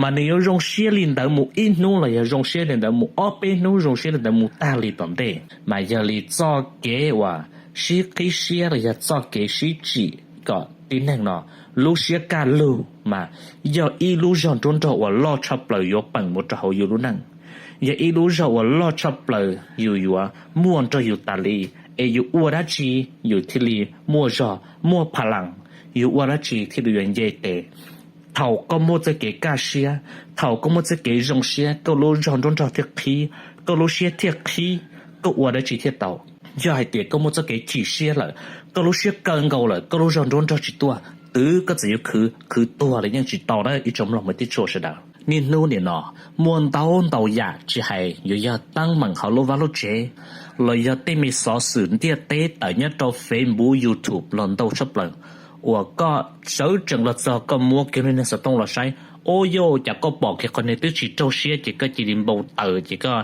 Mas nws yuav zoo siab li ntawd mus ib hnub los yog zoo siab li ntawd mus ob peb hnub, zoo siab li ntawd mus tag li tom ntej. Mas yog li txoj kev uas sib qhib siab los yog txoj kev sib tsim kom tib neeg no lub siab kaj lug mas yog ib lub zog nruab nrog uas loj tshaj plaws yuav peem mus rau hauv yus lub neej. Yog ib lub zog uas loj tshaj plaws yus yuav muaj nrog yus tas li, es yus ua dab tsi yus thiaj li muaj zog muaj pha las, yus ua dab tsi thiaj li yuav nce tes. Thaum koj muaj txoj kev kaj siab, thaum koj muaj txoj kev zoo siab, koj lub zog nruab nrog thiaj qhib, koj lub siab thiaj qhib, koj ua dab tsi thiaj tau. Yog hais tias koj muaj txoj kev chim siab lawm, koj lub siab kaw nkaus lawm, koj lub zog nruab nrog tsis tuaj, twb koj txawm yuav khwv khwv tuag los yeej tsis tau na ib tsoom mloog mej tib tsuam sawv daws. Niaj hnub nim no muaj ntau ntau yam, tsis hais yuav yog teeb meem hauv lub vaj lub tsev los yog tej me xov xwm ntiaj teb tawm nyob rau Facebook, YouTube los ntau tshaj plaws, uas koj sawv tsees los txog koj muab kiag lub niag xov tooj los saib, ua cas koj pom kiag qhov niag twb tsis raug siab ces koj cia li npau taws ces koj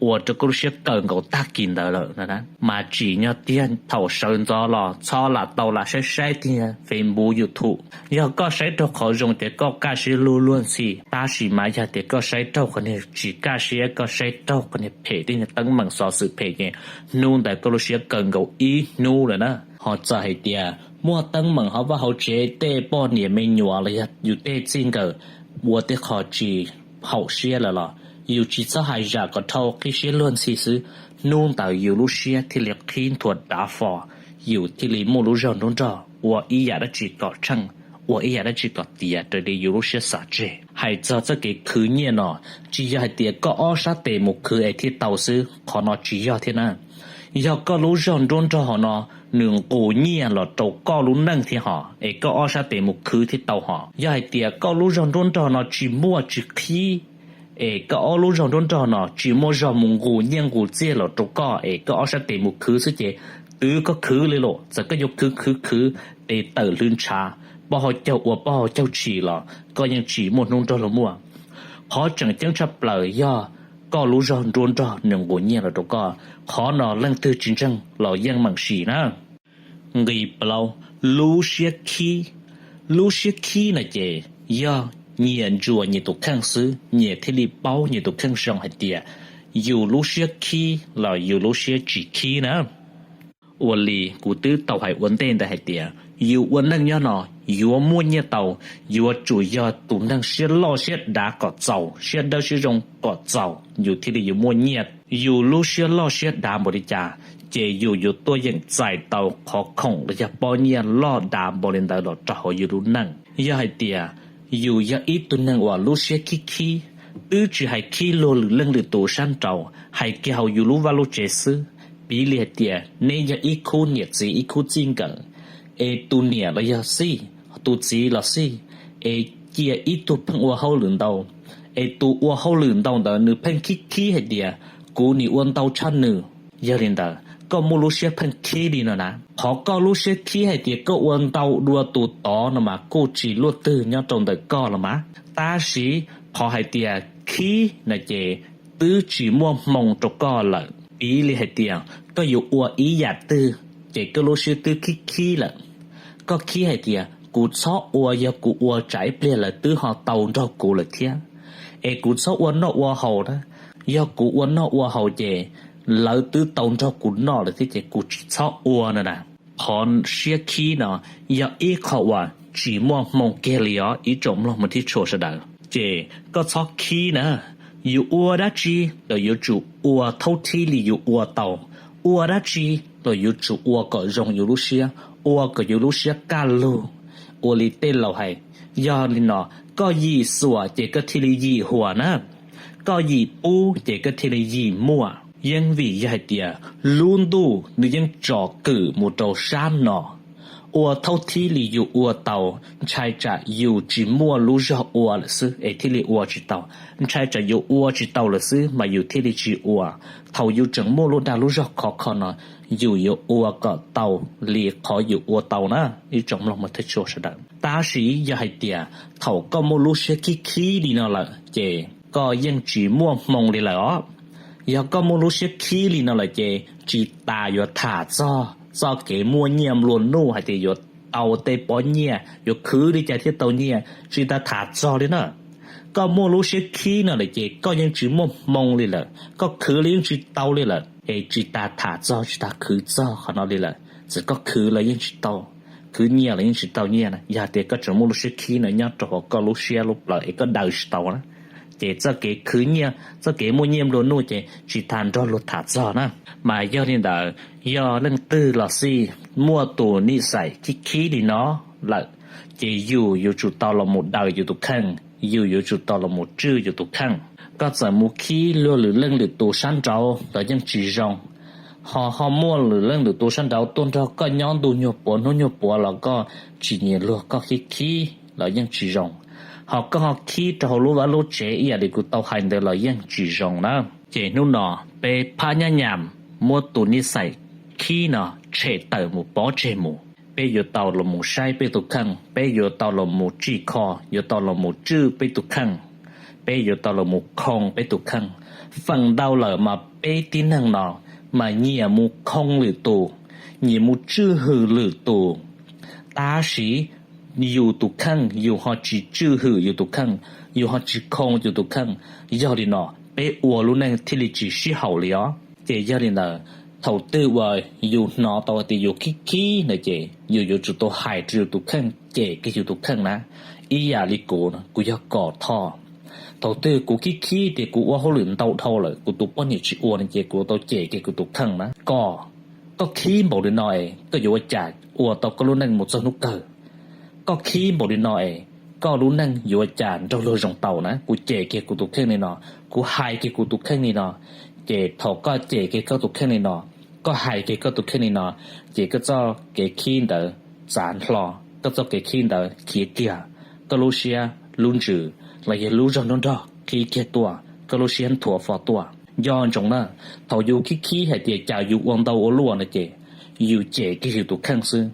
ua rau koj lub siab kaw nkaus tag kis ntawd lawm. Mas tsim nyog tiag thaum sawv ntxov los txhob lam tau lam saib saib tiag Facebook, YouTube. Yog koj saib raug qhov zoo ces koj kaj siab luag luag ntxhi, tab sis mas yog tias koj saib raug qhov niag tsis kaj siab, koj saib raug qhov niag phem, tej niag teeb meem xov xwm phem ces hnub ntawd koj lub siab kaw nkaus ib hnub lawm na. Ho txawm hais tias muaj teeb meem hauv vaj hauv tsev, tej poj niam me nyuam los yog yus tej txij nkawm ua tej qho tsis haum siab lawm los yus tsis txhob hais zam kom dhau, qhib siab luag ntxhi xwb, hnub ntawd yus lub siab thiaj li qhib nthuav dav fo, yus thiaj li muaj lub zog nruab nrog ua ib yam dab tsi kom tsheej, ua ib yam dab tsi kom tiav raws li yus lub siab xav tseg. Hais txog txoj kev khwv nyiaj no, tsis yog hais tias koj ob sab tes mus khwv es thiaj tau xwb, qhov no tsis yog thiab na. Yog koj lub zog nruab nrog hauv no nws nqus nyiaj los rau koj lub neej thiab hos, es koj ob sab tes mus khwv thiaj tau hos. Yog hais tias koj lub zog nruab nrog no tsis muaj tsis qhib, es koj ob lub zog nruab nrog no tsis muaj zog mus nqus nyiaj nqus txiaj los rau koj es koj ob sab tes mus khwv xwb ces twb koj khwv li los txawm koj yuav khwv khwv khwv tes tawm hlwv ntshav, pob hau caug ua pob hau caug tshis los koj yeej tsis muaj hnub nrog luag muaj. Qhov tseem ceeb tshaj plaws yog koj lub zog nruab nrog nws nqus nyiaj los rau koj. Qhov no leej twg tsis ntseeg los yeej meem sim na. Nqis plaub, lub siab khib. Lub siab khib no ces yog nyias ntsuas nyias tus kheej xwb, nyias thiaj li paub nyias tus kheej zoo hais tias yus lub siab khib los yus lub siab tsis khib na. Ua li kuv twb tau hais ua ntej ntawd hais tias yus ua neej nyob no yuav muaj nyiaj tau, yuav tsum yog tus neeg siab loj siab dav kom txaus, siab dawb siab zoo kom txaus yus thiaj li yuav muaj nyiaj. Yus lub siab loj siab dav npaum li cas, ces yus yuav tuaj yeem txais tau qhov khoom los yog pob nyiaj loj dav npaum li ntawd los rau hauv yus lub neej. Yog hais tias yus yog ib tug neeg uas lub siab khib khib, twb tsis hais khib luag lwm leej lwm tus sab nraud, hais kiag hauv yus lub vaj lub tsev xwb, piv li hais tias neb yog ib khub niam txiv ib khub txij nkawm, es tus niam los yog xij, tus txiv los xij, es cia ib tug pheej ua hauj lwm ntau, es tus ua hauj lwm ntau ntawd nws pheej khib khib hais tias kuv nim ua ntau tshaj nws. Yog li ntawd koj muaj lub siab pheej khib li no na. Qhov koj lub siab khib hais tias koj ua ntau dua tus tod no mas kuj tsis luaj twg nyob rau ntawm koj los mas. Tab sis qhov hais tias khib no ces twb tsis muaj hmoo rau koj lawm. Piv li hais tias koj yuav ua ib yam twg ces koj lub siab twb khib khib lawm. Koj khib hais tias kuv txhob ua, yog kuv ua tsam ib pliag lawv twb ho tau nrog kuv lawm thiab. Es kuv txhob ua noj ua haus na, yog kuv ua noj ua haus ces lawv twb tau nrog kuv noj lawm thiab ces kuv tsis txhob ua no na. Qhov siab khib no yog ib qho uas tsis muaj hmoo kiag li os ib tsoom mloog mus thiab tshua sawv daws. Ces koj txhob khib na, yus ua dab tsi los yuav tsum ua thaub thib li yus ua tau, ua dab tsi los yuav tsum ua kom zoo yus lub siab, ua kom yus lub siab kaj lug. Ua li tej laus hais, yog li no, koj yim xuas ces koj thiaj li yim huas na, koj yim pub ces koj thiaj li yim muaj. Yeej vim yog hais tias lub ntuj nws yeej tsom kwm mus rau sab no. Ua thaub thib li yus ua tau, ntshai tsam yus tsis muaj lub zog ua lawm xwb es thiaj li ua tsis tau. Ntshai tsam yus ua tsis tau lawm xwb mas yus thiaj li tsis ua. Thaum yus tseem muaj lub dag lub zog khov kho no, yus yuav ua kom tau li qhov yus ua tau na ib tsoom mloog mus thiab tshua sawv daws. Tab sis yog hais tias thaum koj muaj lub siab khib khib li no lawm ces koj yeej tsis muaj hmoo li lawm os. Yog koj muaj lub siab khib li no lawm ces tsis tas yuav tham txog txoj kev muaj nyiaj nplua nuj hais tias yuav tau tej pob nyiaj, yuav khwv li cas thiaj tau nyiaj, tsis tas tham txog li na. Koj muaj lub siab khib no lawm ces koj yeej tsis muaj hmoo li lawm, koj khwv los yeej tsis tau li lawm, es tsis tas tham txog tsis tas khwv txog qhov no li lawm. Txawm koj khwv los yeej tsis tau, khwv nyiaj los yeej tsis tau nyiaj na. Yog hais tias koj tseem muaj lub siab khib no nyob rau hauv koj lub siab lub plawv es koj daws tsis tau na, ces txoj kev khwv nyiaj, txoj kev muaj nyiaj nplua nuj ces tsis tas nrog luag tham txog na. Mas yog li ntawd, yog leej twg los xij muaj tus nim xais khib khib li no lawm, ces yus yuav tsum tau los mus daws yus tus kheej, yus yuav tsum tau los mus tswj yus tus kheej. Koj txawm mus khib luag lwm leej lwm tus sab nraud los yeej tsis zoo, ho ho muaj lwm leej lwm tus sab nraud tuaj nrog koj nyob ntu nyuag puav hnub nyuag puav los koj tsis nyiam luag, koj khib khib los yeej tsis zoo. Ho koj ho khib rau hauv lub vaj lub tsev ib yam li kuv tau hais ntawd los yeej tsis zoo na. Ces hnub no peb phab nyab nyam muab tus nim xais khib no tshem tawm mus pov tseg mus. Peb yuav tau los mus saib peb tus kheej, peb yuav tau los mus tsim kho, yuav tau los mus tswj peb tus kheej, peb yuav tau los mus khoo peb tus kheej. Feem ntau lawm mas peb tib neeg no mas nyiam mus khoo lwm tus, nyiam mus tswj hwm lwm tus, tab sis yus tus kheej yus ho tsis tswj hwm yus tus kheej, yus ho tsis khoo yus tus kheej. Yog li no peb ua lub neej thiaj li tsis sib haum li os. Ces yog li ntawd, thaum twg uas yus hnov tau tias yus khib khib ntawd ces yus yuav tsum tau hais rau yus tus kheej, cem kiag yus tus kheej na. Ib yam li kuv, kuv yog Kom Thoj. Thaum twg kuv khib khib tias kuv ua hauj lwm ntau dhau lawm kuv tus poj niam tsis ua no ces kuv tau cem kiag kuv tus kheej na. Kom, koj khib npaum li no es koj yuav ua cas ua tau koj lub neej mus txog hnub kawg? Koj khib npaum li no es koj lub neej yuav ua cas nrog luag zoo tau na? Kuv cem kiag kuv tus kheej li no, kuv hais kiag kuv tus kheej li no. Ces thaum koj cem kiag koj tus kheej li no, koj hais kiag koj tus kheej li no, ces koj txoj kev khib ntawd txav hlo, koj txoj kev khib ntawd khiav kiag, koj lub siab lub ntsws los yog lub zog nruab nrog qhib kiag tuaj, koj lub siab nthuav fo tuaj. Nco ntsoov na, thaum yus khib khib hais tias cas yus ua ntau ua luaj no ces yus cem kiag yus tus kheej xwb,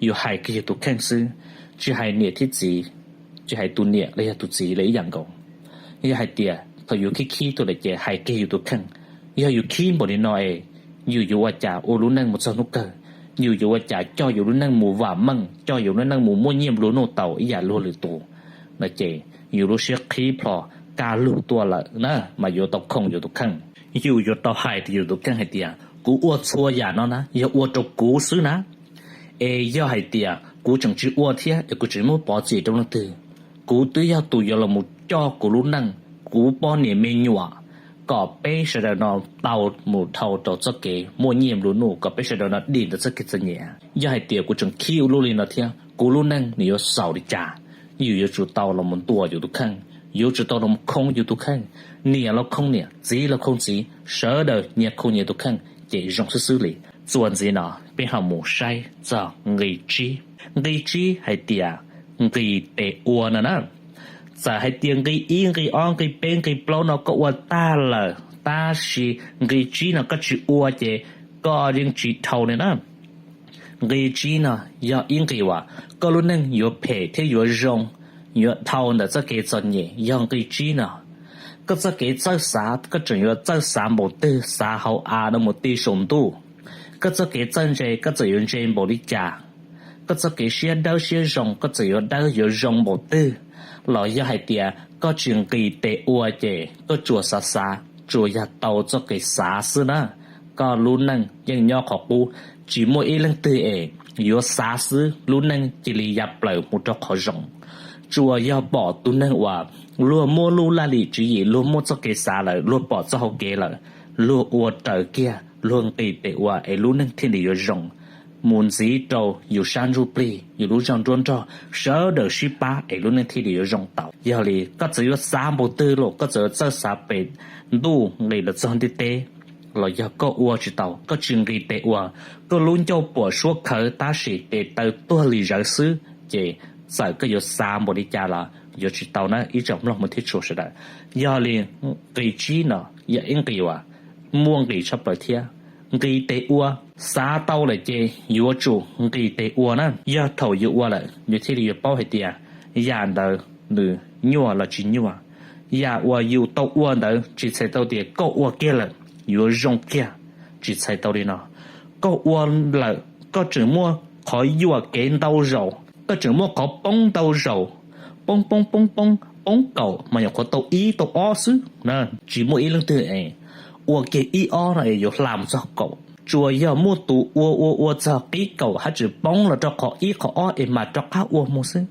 yus hais kiag yus tus kheej xwb, tsis hais niam thiab txiv, tsis hais tus niam los yog tus txiv los ib yam nkaus. Yog hais tias thaum yus khib khib tuaj lawm ces hais kiag yus tus kheej, yog yus khib npaum li no es yus yuav ua cas ua lub neej mus txog hnub kawg? Yus yuav ua cas coj yus lub neej mus vam meej, coj yus lub neej mus muaj nyiaj nplua nuj tau ib yam luag lwm tus? No ces yus lub siab qhib plho kaj lug tuaj lawm na, mas yuav tau khoom yus tus kheej. Yus yuav tau hais rau yus tus kheej hais tias kuv ua txhua yam no na yog ua rau kuv xwb na. Es yog hais tias kuv tseem tsis ua thiab es kuv tseem muab pov txim rau leej twg? Kuv twb yog tus yuav los mus coj kuv lub neej, kuv poj niam me nyuam, kom peb sawv daws no tau mus dhau rau txoj kev muaj nyiaj nplua nuj, kom peb sawv daws no dim ntawm txoj kev txom nyem. Yog hais tias kuv tseem khib ua luaj li no thiab kuv lub neej nws yuav xaus li cas? Yus yuav tsum tau los mus ntuas yus tus kheej, yuav tsum tau los mus khoo yus tus kheej. Niam los khoo niam, txiv los khoo txiv, sawv daws nyias khoo nyias tus kheej ces zoo xwb xwb li. Txuas ntxiv no peb ho mus saib txog nqi tsib. Nqi tsib hais tias nqis tes ua no na. Txawm hais tias nqi ib, nqi ob, nqi peb, nqi plaub no koj ua tag lawm tab sis nqi tsib no koj tsis ua ces koj yeej tsis dhau li na. Nqi tsib no yog ib nqis uas koj lub neej yuav phem thiab yuav zoo, yuav dhau ntawm txoj kev txom nyem yog nqi tsib no. Koj txoj kev txawj xav koj tseem yuav txawj xav npaum twg, xav hauv av no mus ti saum ntuj. Koj txoj kev txawj ntse koj txawm yuav ntse npaum li cas, koj txoj kev siab dawb siab zoo koj txawm yuav dawb yuav zoo npaum twg, los yog hais tias koj tsis nqis tes ua ces koj tsuas xav xav, tsuas yog tau txoj kev xav xwb na, koj lub neej yeej nyob qhov qub. Tsis muaj ib leej twg es yuav xav xwb lub neej cia li ya plaws mus rau qhov zoo. Tsuas yog pom tus neeg uas luag muab lub laj lim tswv yim, luag muab txoj kev xav lawm, luag pom txoj hau kev lawm, luag ua raws kiag, luag nqis tes ua es lub neej thiaj li yuav zoo. Mus ntxiv rau yus sab ntsuj plig, yus lub zej nruab nrog, sawv daws sib pab es lub neej thiaj li yuav zoo tau. Yog li koj txawm yuav xav npaum twg los, koj txawm yuav txawj xav pem ntuj nqis los txog ntiaj teb, los yog koj ua tsis tau, koj tsis nqis tes ua, koj lub ncauj puam suab khawv tab sis tes taw tuag li zawv xwb, ces txawm koj yuav xav npaum li cas los yuav tsis tau na ib tsoom mloog mus thiab tshua sawv daws. Yog li nqis tsib no yog ib nqis uas muaj nqis tshaj plaws thiab. Nqis tes ua, xav tau lawm ces yuav tsum nqis tes ua na. Yog thaum yuav ua lawm yus thiaj li yuav paub hais tias yam ntawd nws nyuaj los tsis nyuaj. Yam uas yus tau ua ntawd tsis txhais tau tias koj ua kiag lawm yuav zoo kiag, tsis txhais tau li no. Koj ua lawm koj tseem muaj qhov yuam kev ntau zaus, koj tseem muaj qhov poob ntau zaus, poob poob poob poob poob kaum mas nyuam qhuav tau ib tau ob xwb. Tsis muaj ib leej twg es ua kiag ib ob no es yuav hla mus txog kaum. Tsuas yog muaj tus ua ua ua txog qib kaum haj tseem poob los rau qhov ib qhov ob es mam rov qab ua mus xwb.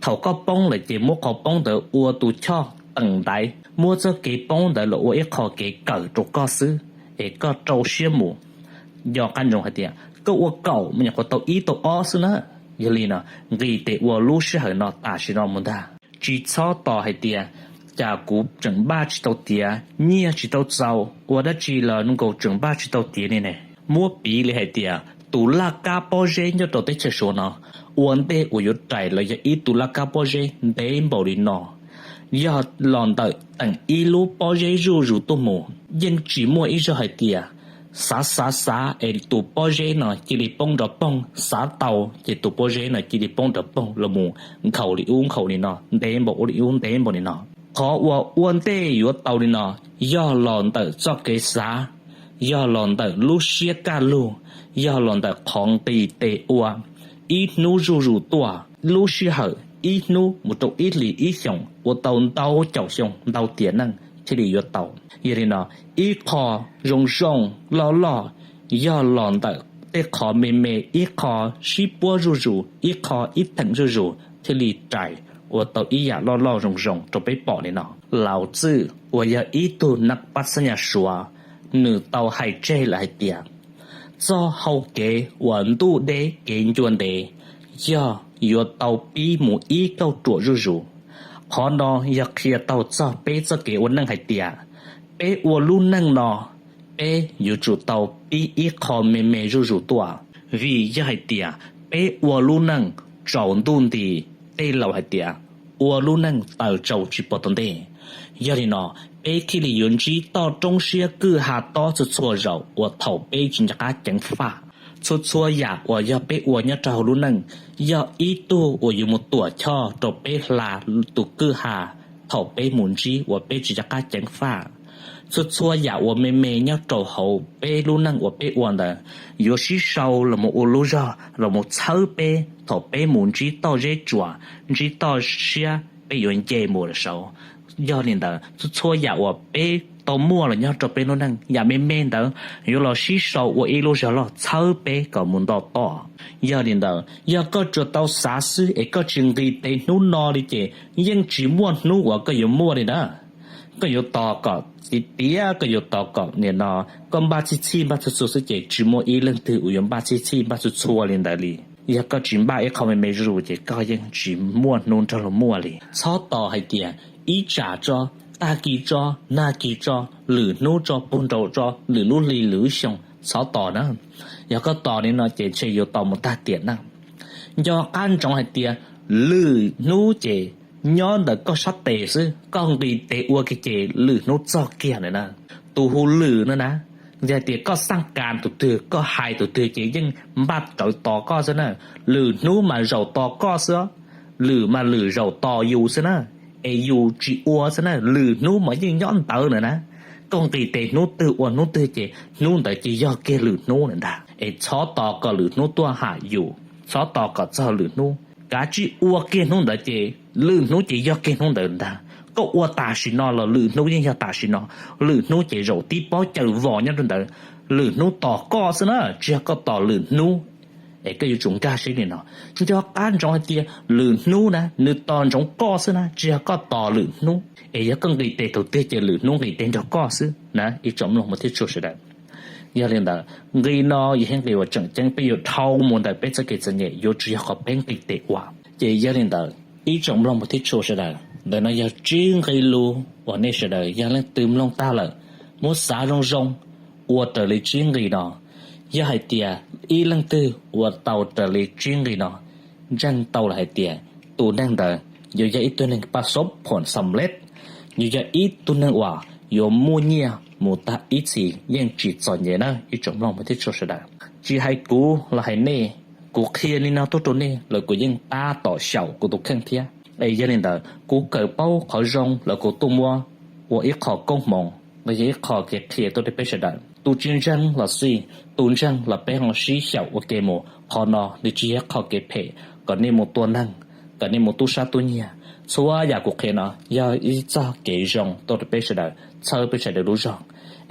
Thaum koj poob lawm ces muab qhov poob ntawd ua tus choj teem ntaiv, muab txoj kev poob ntawd los ua ib qho kev kawm rau koj xwb, es koj rau siab mus. Nco qab ntsoov hais tias koj ua kaum mas nyuam qhuav tau ib tau ob xwb na. Yog li no, nqis tes ua lub sij hawm no tam sim no mus ntag. Tsis txhob tos hais tias cas kuv tseem npaj tsis tau tiav, nyiaj tsis tau txaus, ua dab tsi los nkaus tseem npaj tsis tau tiav li ne. Muab piv li hais tias tus laj kab pob zeb nyob rau teb chaws Suav no, ua ntej uas yuav rais los yog ib tug laj kab pob zeb ntev npaum li no, yog los ntawm teem ib lub pob zeb zuj zus tuaj mus, yeej tsis muaj ib zaug hais tias xav xav xav es tus pob zeb no cia li poob nrov poog, xav tau ces tus pob zeb no cia li poob nrov poog los mus nkhaus li ub nkhaus li no, ntev npaum ub li ub ntev npaum li no. Qhov uas ua ntej yuav tau li no, yog los ntawm txoj kev xav, yog los ntawm lub siab kaj lug, yog los ntawm qhov nqis tes ua. Ib hnub zuj zus tuaj, lub sij hawm ib hnub mus rau ib hlis ib xyoos ua tau ntau caum xyoo ntau tiam neej thiaj li yuav tau. Yog li no, ib qho zoo zoo loj loj, yog los ntawm tej qhov me me, ib qho sib puab zuj zus, ib qho ib theem zuj zus thiaj li rais ua tau ib yam loj loj zoo zoo rau peb pom li no. Laus Txwj uas yog ib tug neeg pab xab nyas Suav, nws tau hais tseg lawm hais tias txoj hau kev uas ntuj deb kev ncua ntev yog yuav tau pib mus ib kauj ruam zuj zus. Qhov no yog qhia tau txog peb txoj kev ua neej hais tias peb ua lub neej no, peb yuav tsum tau pib ib qho me me zuj zus tuaj. Vim yog hais tias peb ua lub neej tsaus ntuj nti, tej laus hais tias ua lub neej taws tsaus tsis pom tom ntej. Yog li no, peb thiaj li yuav ntsib toj roob siab kwj ha tob txhua txhua zaus uas thaum peb tsis nco qab ceev faj. Txhua txhua yam uas yog peb ua nyob rau hauv lub neej, yog ib tug uas yuav mus tuam choj rau peb hla tus kwj ha thaum peb mus ntsib uas peb tsis nco qab ceev faj. Txhua txhua yam uas me me nyob rau hauv peb lub neej uas peb ua ntawd yuav sib sau los mus ua lub zog los mus txhawb peb thaum peb mus ntsib toj zeb tsuas, ntsib toj siab peb yuav nce mus lawm saud. Yog li ntawd txhua txhua yam uas peb tau muaj los nyob rau peb lub neej, yam me me ntawd yuav los sib sau ua ib lub zog loj txhawb peb kom mus nto toj. Yog li ntawd yog koj tsuas tau xav xwb es koj tsis nqis tes hnub no li ces yeej tsis muaj hnub uas koj yuav muaj li na. Koj yuav tos kom tiav tiav, koj yuav tos kom nim no koj npaj txhij txhij npaj txhua txhua xwb ces tsis muaj ib leej twg uas yuav npaj txhij txhij npaj txhua txhua li ntawd li. Yog koj tsis npaj ib qho me me zuj zus ces koj yeej tsis muaj hnub nrog luag muaj li. Txhob tos hais tias ib tsam tso, tag kis tso, nag kis tso, lwm hnub tso, puag nraud tso, lwm lub hli lwm lub xyoo, txhob tos na. Yog koj tos li no ces ntshe yuav tos mus tag tiam na. Nco qab ntsoov hais tias lwm hnub ces nyob ntawm koj sab tes xwb, koj nqis tes ua kiag ces lwm hnub txog kiag na. Tus hu lwm no na, yog hais tias koj xaj kas tus twg, koj hais tus twg ces yeej npaj rawv tos koj xwb na. Lwm hnub mas zaum tos koj xwb, lwm mas lwm zaum tos yus xwb na, es yus tsis ua xwb na, lwm hnub mas yeej nyob ntawd na na. Koj nqis tes hnub twg ua hnub twg ces hnub ntawd ces yog kiag lwm hnub na ntag. Es txhob tos kom lwm hnub tuaj ham yus, txhob tos kom txog lwm hnub, kav tsij ua kiag hnub ntawd ces lwm hnub ces yog kiag hnub ntawd ntag. Koj ua tam sim no los lwm hnub yeej yog tam sim no, lwm hnub ces zaum tib pob cawm vos nyob rau ntawd, lwm hnub tos koj xwb na, tsis yog koj tos lwm hnub. Es koj yuav tsum nkag siab li no, nco qab ntsoov hais tias lwm hnub na nws tos ntsoov koj xwb na, tsis yog koj tos lwm hnub. Es yog koj nqis tes thaum twg ces lwm hnub nqis tes nrog koj xwb na ib tsoom mloog mus thiab tshua sawv daws. Yog li ntawd nqi no yog ib nqi uas tseem ceeb peb yuav dhau mus ntawm peb txoj kev txom nyem, yuav tsum yog qhov peb nqis tes ua. Ces yog li ntawd ib tsoom mloog mus thiab tshua sawv daws, ntawm no yog tsib nqi lus uas nej sawv daws yog leej twg mloog tag lawm, muab xav zoo zoo ua raws li tsib nqi no. Yog hais tias ib leej twg ua tau raws li tsib nqi no, ntseeg tau lawm hais tias tus neeg ntawd yuav yog ib tug neeg pab xob phom xam lej, yuav yog ib tug neeg uas yuav muaj nyiaj mus tag ib txhis yeej tsis txom nyem na ib tsoom mloog mus thiab tshua sawv daws. Tsis hais kuv los hais nej, kuv qhia li no tuaj rau nej los kuv yeej tab tom xyaum kuv tus kheej thiab. Es yog li ntawd kuv kawm paub qhov zoo los kuv tuaj muab ua ib qho koob hmoov los yog ib qho kev qhia tuaj rau peb sawv daws. Tus tsis ntseeg los xij, tus ntseeg los peb ho sib xyaum ua ke mus, qhov no nws tsis yog ib qho kev phem kom nej mus tua neeg, kom nej mus tub sab tub nyiag. Txhua yam kuv qhia no yog ib txoj kev zoo tuaj rau peb sawv daws, txhawb peb sawv daws lub zog.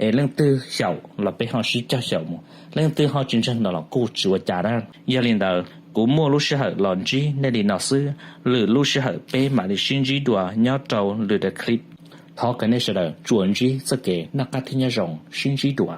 Es leej twg xyaum los peb ho sib cog xyaum mus, leej twg ho tsis ntseeg no los kuj tsis ua cas na. Yog li ntawd kuv muaj lub sij hawm los ntsib nej li no xwb, lwm lub sij hawm peb mam li sib ntsib dua nyob rau lwm daim clip. Thov kom nej sawv daws tsuas ntsib txoj kev noj qab thiab nyob zoo, sib ntsib dua.